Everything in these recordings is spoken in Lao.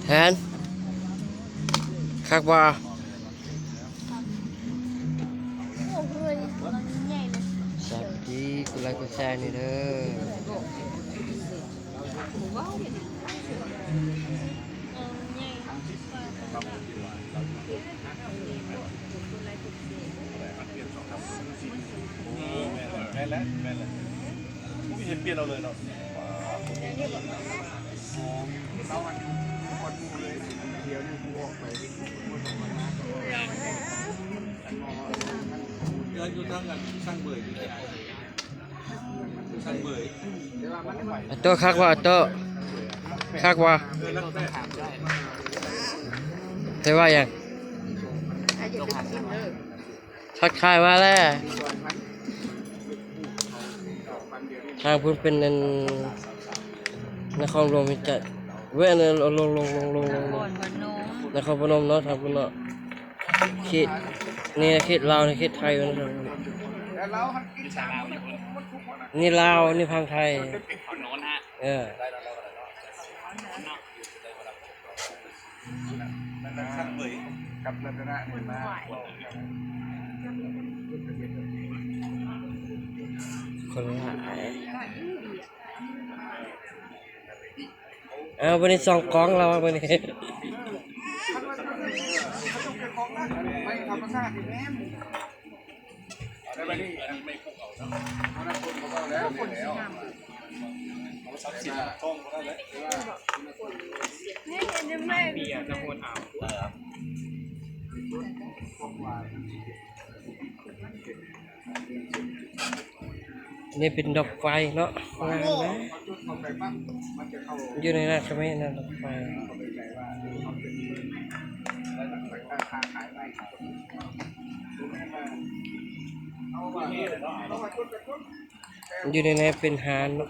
ແທນ ຄັກບໍ່? ສະບາຍດີ ກົດໄລກົດແຊແດ່ເດີ. ແມ່ນແຫຼະ ແມ່ນແຫຼະ ບໍ່ມີໃຜປ່ຽນເອົາເລີຍເນາະ. ເຮືອນຢູ່ທາງອັນຊ່າງເບີຍຢູ່ໃດ? ອາໂຕ້ ຄັກບໍ່ ອາໂຕ້? ຄັກບໍ່? ແປວ່າຫຍັງ? ທັກທາຍມາແລ້ວ. ທາງພຸ້ນເປັນອັນນະຄອນຫຼວງວຽງຈັນ ເວີຍ ອັນນັ້ນ ລົງ ລົງ ລົງ ລົງ ລົງ ນະຄອນພະນົມເນາະ ທາງພຸ້ນເນາະ. ເຂດນີ້ເຂດລາວ ເຂດໄທ ນີ້ລາວ ນີ້ຝັ່ງໄທ. ເອີ ຄົນຫຼາຍ. ເອົາ ບັດນີ້ສອງກອງແລ້ວ ບັດນີ້. ນີ້ເປັນດອກໄຟເນາະ ງາມນະ. ຢູ່ໃນນັ້ນກະມີນະ ດອກໄຟ. ຢູ່ໃນນັ້ນເປັນຮ້ານເນາະ.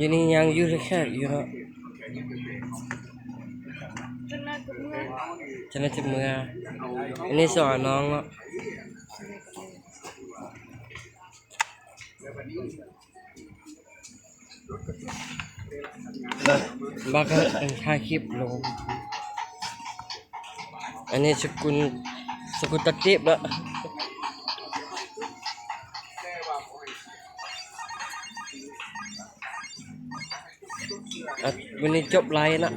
ຢູ່ນີ້ຍັງຢູ່ແຂກຢູ່ເນາະ ຈັ່ງໜ້ອຍຈະເມືອ. ອັນນີ້ສອງນ້ອງເນາະ ບັກກະຖ່າຍຄລິບລົງ. ອັນນີ້ສະກຸນ ສະກຸນຕາຕິບເນາະ. ອ່ະ ມື້ນີ້ຈົບໄລເນາະ.